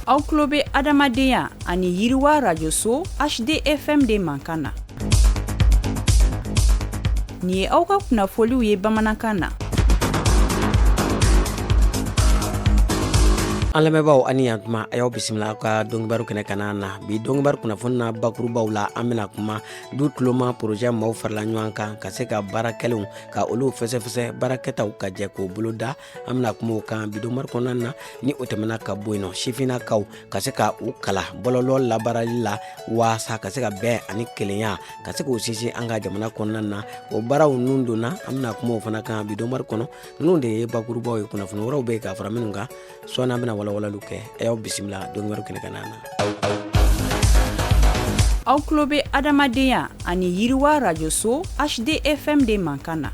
Aw tulo bɛ adamadenya ani yiriwa rajoso HDFM de mankan na. Nin ye aw ka kunnafoliw ye bamanankan na. An lamɛnbaaw ani yantuma, a y'aw bisimila aw ka donkibaru kɛnɛ kana na. Bi donkibaru kunnafoni na, bakurubaw la, an bɛna kuma du tuloma porozɛ maaw farala ɲɔgɔn kan ka se ka baara kɛlenw ka olu fɛsɛfɛsɛ, baarakɛtaw ka jɛ k'o boloda. An bɛna kuma o kan bi donkibaru kɔnɔna na. Ni o tɛmɛna ka bɔ yen nɔ, sifinnakaw ka se ka u kalan bɔlɔlɔ labaarali la waasa ka se ka bɛn ani kelenya ka se k'o sinsin an ka jamana kɔnɔna na, o baaraw nun donna, an bɛna kuma o fana kan bi donkibaru kɔnɔ. Ninnu de ye bakurubaw ye. Kunnafoni wɛrɛw bɛ yen ka fara minnu kan, sɔɔni an bɛna walawalaliw kɛ. A y'aw bisimila donkibaru kɛnɛ kan na. Aw tulo bɛ adamadenya ani yiriwa rajoso HDFM de mankan na.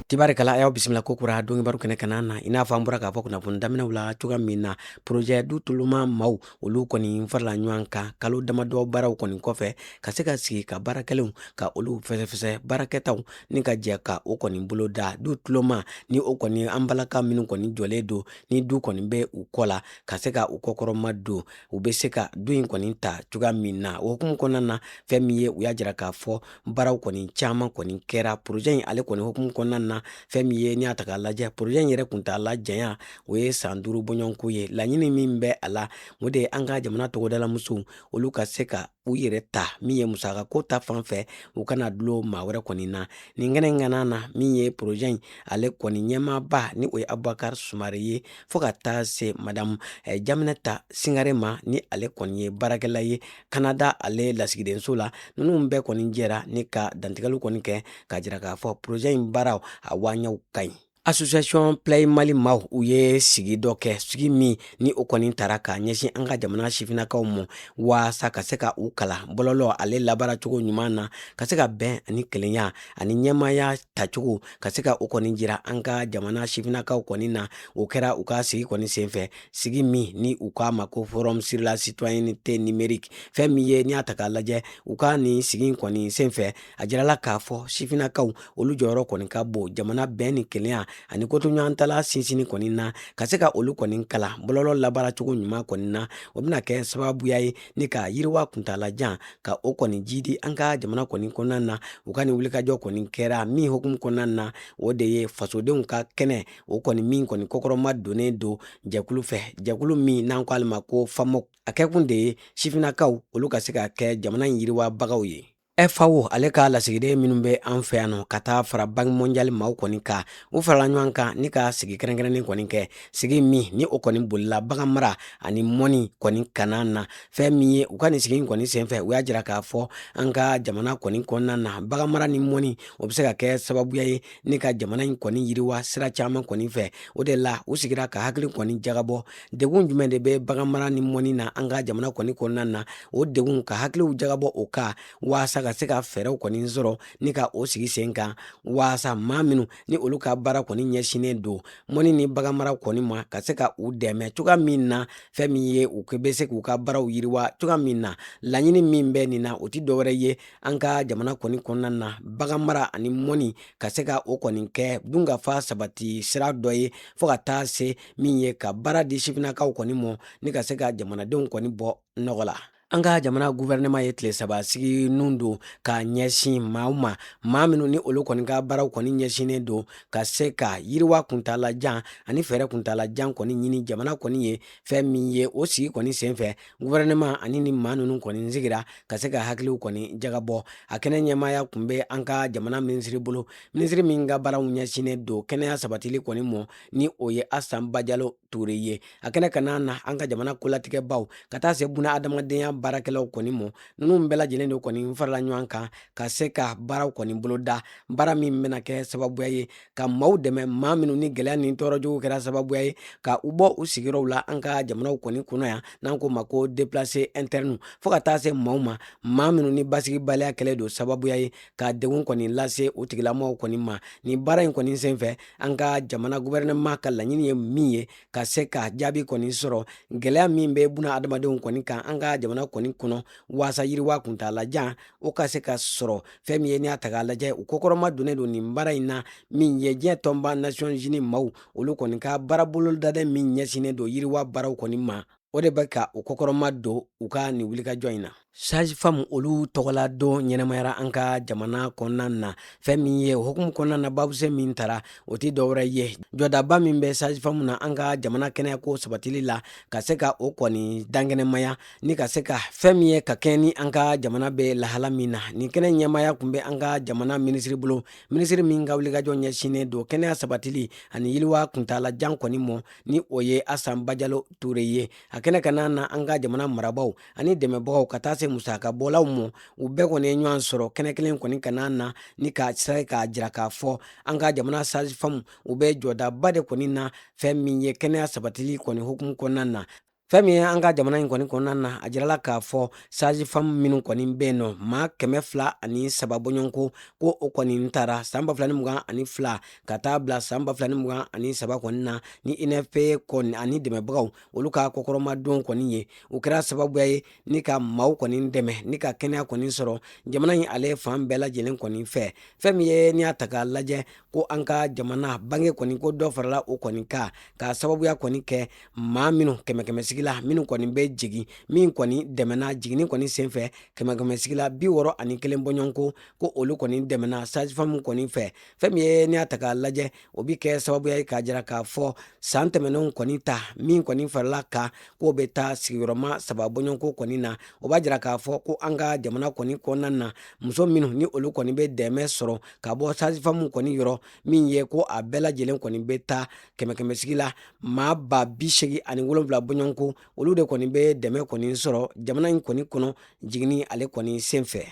Tibarikala, a y'aw bisimila ko kura donkibaru kɛnɛ kana na. I n'a fɔ an bɔra k'a fɔ kunnafoni daminɛw la cogoya min na, porozɛ du tuloma maaw olu kɔni farala ɲɔgɔn kan kalo damadɔ baaraw kɔni kɔfɛ ka se ka sigi ka baara kɛlenw ka olu fɛsɛfɛsɛ, baarakɛtaw ni ka jɛ ka o kɔni boloda. Du tuloma ni o kɔni an balaka minnu kɔni jɔlen don ni du kɔni bɛ u kɔ la, ka se ka u kɔkɔrɔma don, u bɛ se ka du in kɔni ta cogoya min na. O hukumu kɔnɔna na, fɛn min ye, u y'a jira k'a fɔ baaraw kɔni caman kɔni kɛra porozɛ in ale kɔni hukumu kɔnɔna na. Fɛn min ye, n'i y'a ta k'a lajɛ, porozɛ in yɛrɛ kuntaala janya o ye san 5 bɔɲɔgɔnko ye. Laɲini min bɛ a la, o de ye an ka jamana togodalamusow olu ka se ka u yɛrɛ ta min ye musakako ta fan fɛ, u kana dulon maa wɛrɛ kɔni na. Nin kɛnɛ in kana na, min ye porozɛ in ale kɔni ɲɛmaaba ni o ye Abubakar Sumare ye, fo ka taa se madamu Jaminɛta Singare ma, ni ale kɔni ye baarakɛla ye Kanada ale lasigidenso la, ninnu bɛɛ kɔni jɛra ni ka dantigɛliw kɔni kɛ k'a jira k'a fɔ porozɛ in baaraw a waɲɛw ka ɲi. Association Play Mali maaw u ye sigi dɔ kɛ, sigi min ni o kɔni tara ka ɲɛsin an ka jamana sifinnakaw ma waasa ka se ka u kalan bɔlɔlɔ ale labaaracogo ɲuman na, ka se ka bɛn ani kelenya ani ɲɛmaaya tacogo ka se ka o kɔni jira an ka jamana sifinnakaw kɔni na. O kɛra u ka sigi kɔni senfɛ, sigi min ni u k'a ma ko Forum sur la citoyenneté numérique. Fɛn min ye, n'i y'a ta k'a lajɛ, u ka nin sigi kɔni senfɛ, a jirala k'a fɔ sifinnakaw olu jɔyɔrɔ kɔni ka bon jamana bɛn ni kelenya ani kotoɲɔgɔntala sinsinni kɔni na. Ka se ka olu kɔni kalan bɔlɔlɔ labaaracogo ɲuman kɔni na, o bɛna kɛ sababuya ye ni ka yiriwa kuntaalajan ka o kɔni jidi an ka jamana kɔni kɔnɔna na. U ka nin wulikajɔ kɔni kɛra min hukumu kɔnɔna na, o de ye fasodenw ka kɛnɛ o kɔni min kɔni kɔkɔrɔma donnen don jɛkulu fɛ, jɛkulu min n'an ko ale ma ko FAMOC. A kɛkun de ye sifinnakaw olu ka se ka kɛ jamana in yiriwabagaw ye. FAO ale ka lasigiden minnu bɛ an fɛ yan nɔ, ka taa fara Banque mondiale maaw kɔni kan, u farala ɲɔgɔn kan ni ka sigi kɛrɛnkɛrɛnnen kɔni kɛ, sigi min ni o kɔni bolila bagan mara ani mɔni kɔni kana na. Fɛn min ye, u ka nin sigi kɔni senfɛ, u y'a jira k'a fɔ an ka jamana kɔni kɔnɔna na, bagan mara ni mɔni o bɛ se ka kɛ sababuya ye ni ka jamana in kɔni yiriwa sira caman kɔni fɛ. O de la u sigira ka hakili kɔni jagabɔ degun jumɛn de bɛ bagan mara ni mɔni na an ka jamana kɔni kɔnɔna na, o degun ka hakiliw jagabɔ o kan waasa ka se ka fɛɛrɛw kɔni sɔrɔ ni ka o sigi sen kan, waasa maa minnu ni olu ka baara kɔni ɲɛsinnen don mɔni ni baganmara kɔni ma, ka se ka u dɛmɛ cogoya min na, fɛn min ye, u bɛ se k'u ka baaraw yiriwa cogoya min na. Laɲini min bɛ nin na, o tɛ dɔwɛrɛ ye an ka jamana kɔni kɔnɔna na, baganmara ani mɔni ka se ka o kɔni kɛ dunkafa sabati sira dɔ ye, fo ka taa se min ye ka baara di sifinnakaw kɔni mɔ ni ka se ka jamanadenw kɔni bɔ nɔgɔ la. An ka jamana guvɛrɛnɛman ye tile 3 sigi nun don ka ɲɛsin maaw ma, maa minnu ni olu kɔni ka baaraw kɔni ɲɛsinnen don ka se ka yiriwa kuntaalajan ani fɛɛrɛ kuntaalajan kɔni ɲini jamana kɔni ye. Fɛn min ye, o sigi kɔni senfɛ, guvɛrɛnɛman ani ni maa ninnu kɔni sigira ka se ka hakiliw kɔni jagabɔ. A kɛnɛ ɲɛmaaya tun bɛ an ka jamana minisiri bolo, minisiri min ka baaraw ɲɛsinnen don kɛnɛya sabatili kɔni mɔ, ni o ye Asan Bajalo Ture ye. A kɛnɛ kana na, an ka jamana kolatigɛbaw ka taa se buna adamadenya baarakɛlaw kɔni mɔ, ninnu bɛɛ lajɛlen de kɔni farala ɲɔgɔn kan ka se ka baaraw kɔni boloda, baara min bɛna kɛ sababuya ye ka maaw dɛmɛ, maa minnu ni gɛlɛya ni tɔɔrɔ jugu kɛra sababuya ye ka u bɔ u sigiyɔrɔw la an ka jamanaw kɔni kɔnɔ yan, n'an k'o ma ko déplacé interne, fo ka taa se maaw ma, maa minnu ni basigibaliya kɛlen don sababuya ye ka degun kɔni lase u tigilamɔgɔw kɔni ma. Nin baara in kɔni senfɛ, an ka jamana guvɛrɛnɛman ka laɲini ye min ye, ka se ka jaabi kɔni sɔrɔ gɛlɛya min bɛ buna adamadenw kɔni kan an ka jamana kɔni kɔnɔ waasa yiriwa kuntaalajan o ka se ka sɔrɔ. Fɛn min ye n'i y'a ta k'a lajɛ, u kɔkɔrɔma donnen don nin baara in na min ye diɲɛ tɔnba Nations Unies maaw olu kɔni ka baarabolodalen min ɲɛsinnen don yiriwa baaraw kɔni ma, o de bɛ ka u kɔkɔrɔma don u ka nin wulikajɔ in na. Sage-femme olu tɔgɔla don ɲɛnamayara an ka jamana kɔnɔna na. Fɛn min ye hukumu kɔnɔna na, babuse min tara o tɛ dɔwɛrɛ ye jɔdaba min bɛ sage-femme na an ka jamana kɛnɛyako sabatili la, ka se ka o kɔni dankɛnɛmaya ni ka se ka fɛn min ye ka kɛɲɛ ni an ka jamana bɛ lahala min na. Nin kɛnɛ ɲɛmaaya tun bɛ an ka jamana minisiri bolo, minisiri min ka wulikajɔ ɲɛsinnen don kɛnɛya sabatili ani yiriwa kuntaalajan kɔni mɔ, ni o ye Asan Bajalo Ture ye. A kɛnɛ ka na an ka jamana marabaaw ani dɛmɛbagaw ka taa se musakabɔlaw mɔ, u bɛɛ kɔni ye ɲɔgɔn sɔrɔ kɛnɛ kelen kɔni ka na ni ka se k'a jira k'a fɔ an ka jamana sage-femme u bɛ jɔdaba de kɔni na fɛn min ye kɛnɛya sabatili kɔni hukumu kɔnɔna na. Fɛn min ye an ka jamana in kɔni kɔnɔna na, a jirala k'a fɔ sage-femme minnu kɔni bɛ yen nɔ, maa 203 bɔɲɔgɔnko ko o kɔni taara san 2022 ka taa bila san 2023 kɔni na, ni UNFPA kɔni ani dɛmɛbagaw olu ka kɔkɔrɔmadon kɔni ye, o kɛra sababuya ye ni ka maaw kɔni dɛmɛ ni ka kɛnɛya kɔni sɔrɔ jamana in ale fan bɛɛ lajɛlen kɔni fɛ. Fɛn min ye n'i y'a ta k'a lajɛ ko an ka jamana bange kɔni ko dɔ farala o kɔni kan, k'a sababuya kɔni kɛ maa minnu kɛmɛ kɛmɛ sigi la minnu kɔni bɛ jigin, min kɔni dɛmɛna jiginni kɔni senfɛ, kɛmɛ kɛmɛ sigi la 61 bɔɲɔgɔnko ko olu kɔni dɛmɛna sage-femme kɔni fɛ. Fɛn min ye n'i y'a ta k'a lajɛ, o bɛ kɛ sababuya ye k'a jira k'a fɔ san tɛmɛnenw kɔni ta min kɔni farala kan k'o bɛ taa sigiyɔrɔma 3 bɔɲɔgɔnko kɔni na, o b'a jira k'a fɔ ko an ka jamana kɔni kɔnɔna na, muso minnu ni olu kɔni bɛ dɛmɛ sɔrɔ ka bɔ sage-femme kɔni yɔrɔ, min ye ko a bɛɛ lajɛlen kɔni bɛ taa kɛmɛ kɛmɛ sigi la maa 87,000 bɔɲɔgɔnko, olu de kɔni bɛ dɛmɛ kɔni sɔrɔ jamana in kɔni kɔnɔ jiginni ale kɔni senfɛ.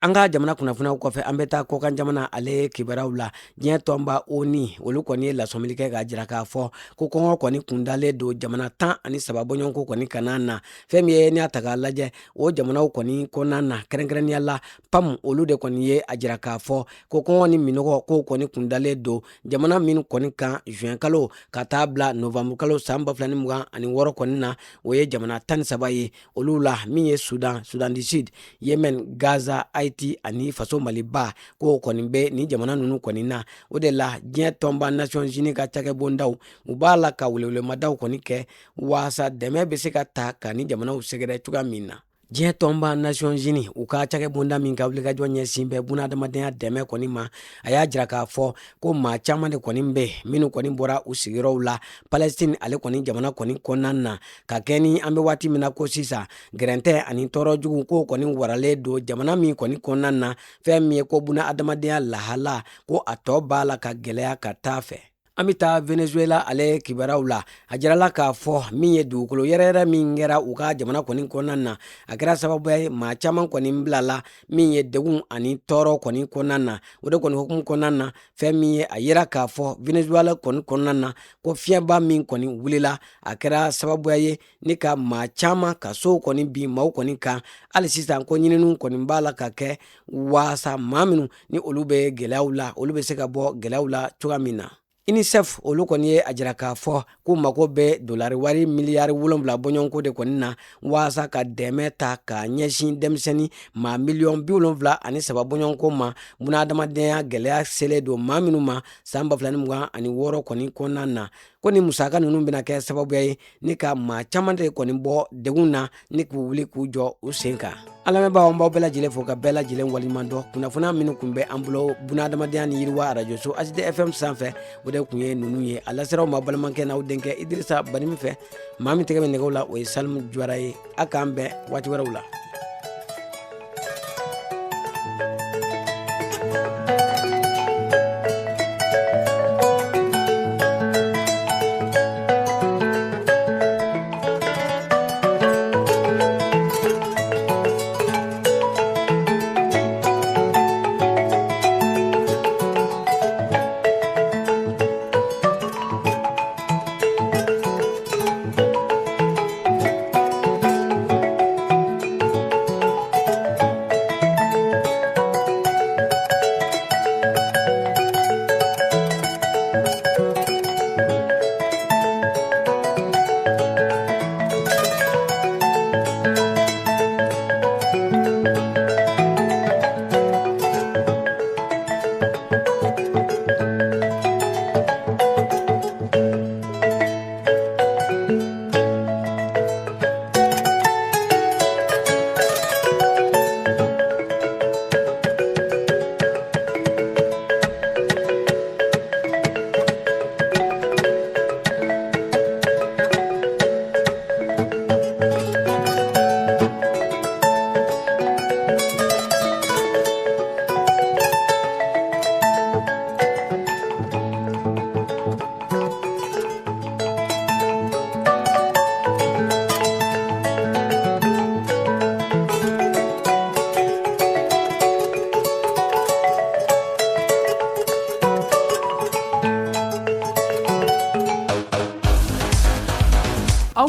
An ka jamana kunnafoniyaw kɔfɛ, an bɛ taa kɔkan jamana ale kibaruyaw la. Diɲɛ tɔnba ONU olu kɔni ye lasɔmili kɛ k'a jira k'a fɔ ko kɔngɔ kɔni kundalen don jamana 13 bɔɲɔgɔnko kɔni kana na. Fɛn min ye n'i y'a ta k'a lajɛ, o jamanaw kɔni kɔnɔna na, kɛrɛnkɛrɛnnenya la PAM olu de kɔni ye a jira k'a fɔ ko kɔngɔ ni minɔgɔ kow kɔni kundalen don jamana minnu kɔni kan juin kalo ka taa bila novembre kalo san 2026 kɔni na, o ye jamana 13 ye. Olu la min ye Sudan, Sudan du Sud, Yemen, Gaza, Haiti ani faso Maliba, k'o kɔni bɛ nin jamana ninnu kɔni na. O de la diɲɛ tɔnba Nations Unies ka cakɛbondaw u b'a la ka welewelemadaw kɔni kɛ waasa dɛmɛ bɛ se ka ta ka ni jamanaw sɛgɛrɛ cogoya min na. Diɲɛ tɔnba Nations Unies u ka cakɛbonda min ka wulikajɔ ɲɛsin bɛ bunadamadenya dɛmɛ kɔni ma, a y'a jira k'a fɔ ko maa caman de kɔni bɛ minnu kɔni bɔra u sigiyɔrɔw la Palestine ale kɔni jamana kɔni kɔnɔna na, ka kɛ ni an bɛ waati min na ko sisan gɛrɛntɛ ani tɔɔrɔ jugu k'o kɔni waralen don jamana min kɔni kɔnɔna na. Fɛn min ye ko bunadamadenya lahala ko a tɔ b'a la ka gɛlɛya ka taa fɛ. An bɛ taa Venezuela ale kibaruyaw la. A jirala k'a fɔ min ye dugukolo yɛrɛyɛrɛ min kɛra u ka jamana kɔni kɔnɔna na, a kɛra sababu ye maa caman kɔni bilala min ye degun ani tɔɔrɔ kɔni kɔnɔna na. O de kɔni hukumu kɔnɔna na, fɛn min ye a yira k'a fɔ Venezuela kɔni kɔnɔna na ko fiɲɛba min kɔni wulila, a kɛra sababuya ye ni ka maa caman ka sow kɔni bin maaw kɔni kan. Hali sisan ko ɲininiw kɔni b'a la ka kɛ waasa maa minnu ni olu bɛ gɛlɛyaw la, olu bɛ se ka bɔ gɛlɛyaw la cogoya min na. UNICEF olu kɔni ye a jira k'a fɔ k'u mago bɛ dolari wari miliyari 7 bɔɲɔgɔnko de kɔni na waasa ka dɛmɛ ta ka ɲɛsin denmisɛnnin maa miliyɔn 73 bɔɲɔgɔnko ma, bunadamadenya gɛlɛya selen don maa minnu ma san 2026 kɔni kɔnɔna na. Ko ni musaka ninnu bɛna kɛ sababuya ye ni ka maa caman de kɔni bɔ degun na ni k'u wuli k'u jɔ u sen kan. An lamɛnbaaw, an b'aw bɛɛ lajɛlen fo ka bɛɛ lajɛlen waleɲuman dɔn. Kunnafoniya minnu tun bɛ an bolo bunadamadenya ni yiriwa arajoso HD FM sanfɛ, o de tun ye ninnu ye. A lasera aw ma balimakɛ n'aw denkɛ Idirisa Banimi fɛ. Maa min tɛgɛ bɛ nɛgɛw la, o ye Salimu Juwara ye. A k'an bɛn waati wɛrɛw la.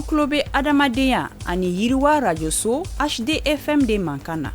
Aw tulo bɛ adamadenya ani yiriwa rajoso HDFM de mankan na.